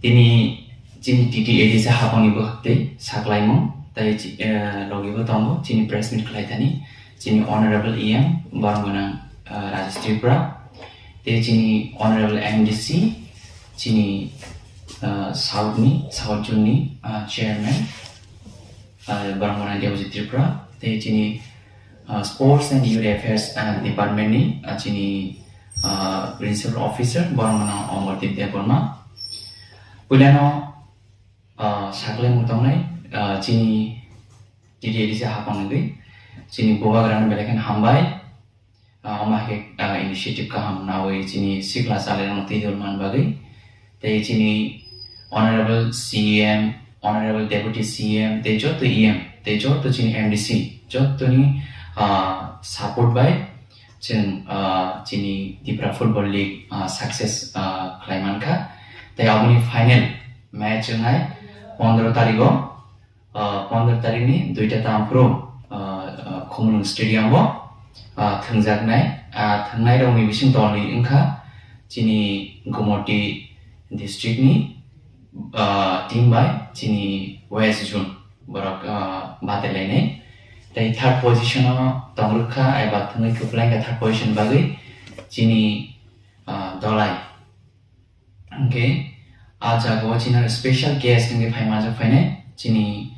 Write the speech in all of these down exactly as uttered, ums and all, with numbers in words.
Tini chini T T A D C hapangni bwkhak tei saklaimung tei chi-, eh, logi bo tongo chini press meet khlai thani chini Honorable E M borok gwnang, eh, Rajesh Tripura tei chini Honorable M D C chini, eh, South ni, South Zone ni, eh, Chairman, eh, borok gwnang Debojit Tripura tei chini, eh, Sports and Youth Affairs, eh, Department ni, eh, chini, eh, Principal Officer borok gwnang Omordeep Debbarma. Puilano, ah, saklai mutongnai, ah, chini T T A D C hapang wngwi chini bubagrano belai kheno hambai. Ah, omo hai khe, ah, initiative kaham nawi chini sikla chalairokno twijol man bagwi. Tei chini Honorable C M, Honorable Deputy C M, tei joto E M, tei joto chini M D C, jotoni, ah, support bai chwng, ah, chini Tipra Football League, ah, success, ah, khlai mankha. Tei aboni final match wngnai pondro tarigo, ah, pondro tarikni duita tamphuru, ah, ah, Khumulwng Stadium o, ah, thwngjaknai. Ah, thwngnairokni bising tolni wngkha chini Gumoti district ni, ah, team bai chini West Zone borok, ah, batailainai. Tei third position o tongrwkha eba thwngwi kwplai wngkha third position bagwi chini, ah, Dolai. Hwnkhe ah jagao chini special guest wngwi phai manjak phainai chini,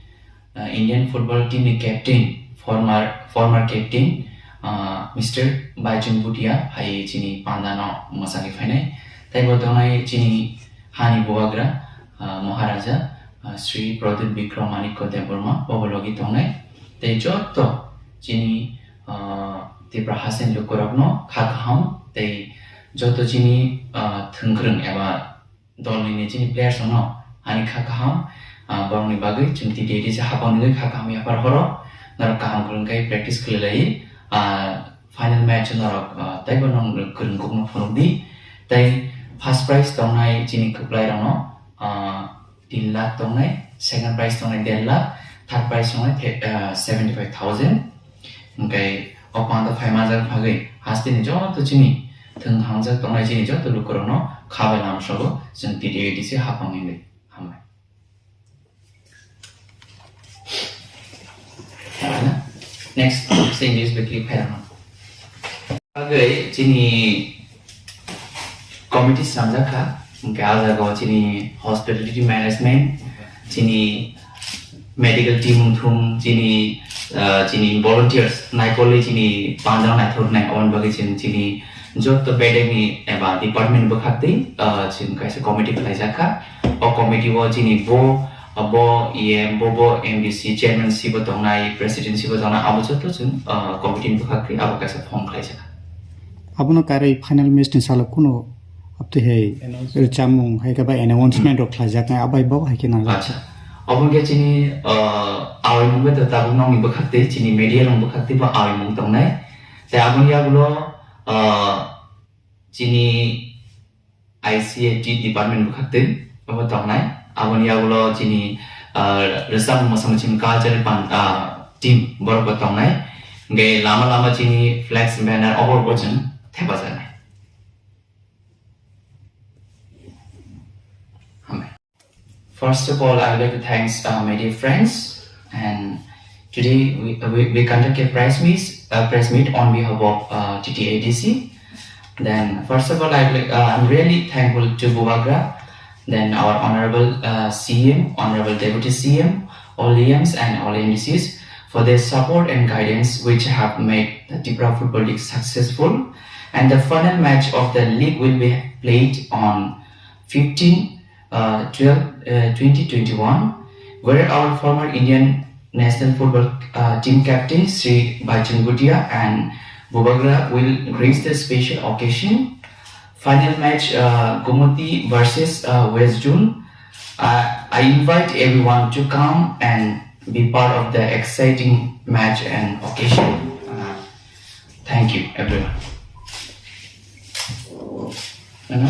ah, Indian football team ni captain, former, former captain, ah, Mister Baichung Bhutia phai chini pandano mwsagwi phainai. Tei bo tongnai chini hani bubagra, ah, Maharaja, ah, Sri Pradyut Bikram Manikya Debbarma, bobo logi tongnai. Tei joto chini, ah, Tipra haste ni lukurokno kha kaham tei joto chini, ah, thwngkwrwng eba dolni ni chini players rokno ani kha kaham, ah, borokni bagwi chwng T T A D C hapang wngwi kha kaham yapar horo norok kaham kwrwng khe practice khlai lai, ah, final match norok, ah, teibo norok kwrwng kukno phunuk di. Tei first prize tongnai chini kwplai rokno, ah, tin lakh tongnai, second prize tongnai der lakh, third prize tongnai the-, ah, seventy five thousand. Hwnkhe o panda phai manjak bagwi hasteni joto chini thwng hamjak tongnai chini joto lukurokno kha bai lama sogo chwng T T A D C hapang wngwi. Hambai. Next, English bai click khai rwno. Bagwi chini committee swnamjak kha, hwnkhe ah jagao chini hospitality management, chini medical team wngthung, chini, ah, chini volunteers naikolwi chini pandao naithoknai, aboni bagwi chwng chini joto bedekni eba department bwkhaktwi, ah, chwng kaisa committee khlaijak kha. O committee o chini bo, bo E M, bo, bo M D C, chairman si bo tongnai, president si bo tongnai, abo joto chwng, ah, committee ni bwkhaktwi abo kaisa form khlaijak kha. Abono karwi final match ni salo kunu abtwi hai Announce. Rwchapmung hai khe ba announcement rok khlaijaknai, abai bo hai khe nangjak. Acha. Obo khe chini, ah, awimung bai tabuk nokni bwkhaktwi, chini media rok bwkhaktwi bo awimung tongnai. Tei aboni yagulo, ah, chini I C A T department bwkhaktwi obo tongnai. Aboni yagulo chini, ah, rwchapmung mosamung chini cultural pan-, ah, team borok bo tongnai. Hwnkhe lama lama chini flex banner obo bo chwng thepajaknai. Hambai. First of all, I would like to thanks, uh, my dear friends, and today we, we, we conduct a press meet, uh, press meet on behalf of, uh, T T A D C. Then, first of all, I would like, uh, I'm really thankful to Bubagra, then our honorable, uh, C M, honorable deputy C M, all E Ms and all M D Cs for their support and guidance, which have made the Tipra Football League successful. And the final match of the league will be played on fifteen, uh, twelve, uh, twenty twenty-one, where our former Indian national football, uh, team captain Sri Baichung Bhutia and Bubagra will grace the special occasion. Final match, uh, Gumoti versus, uh, West Zone. Uh, I invite everyone to come and be part of the exciting match and occasion. Uh, thank you, everyone. Ano?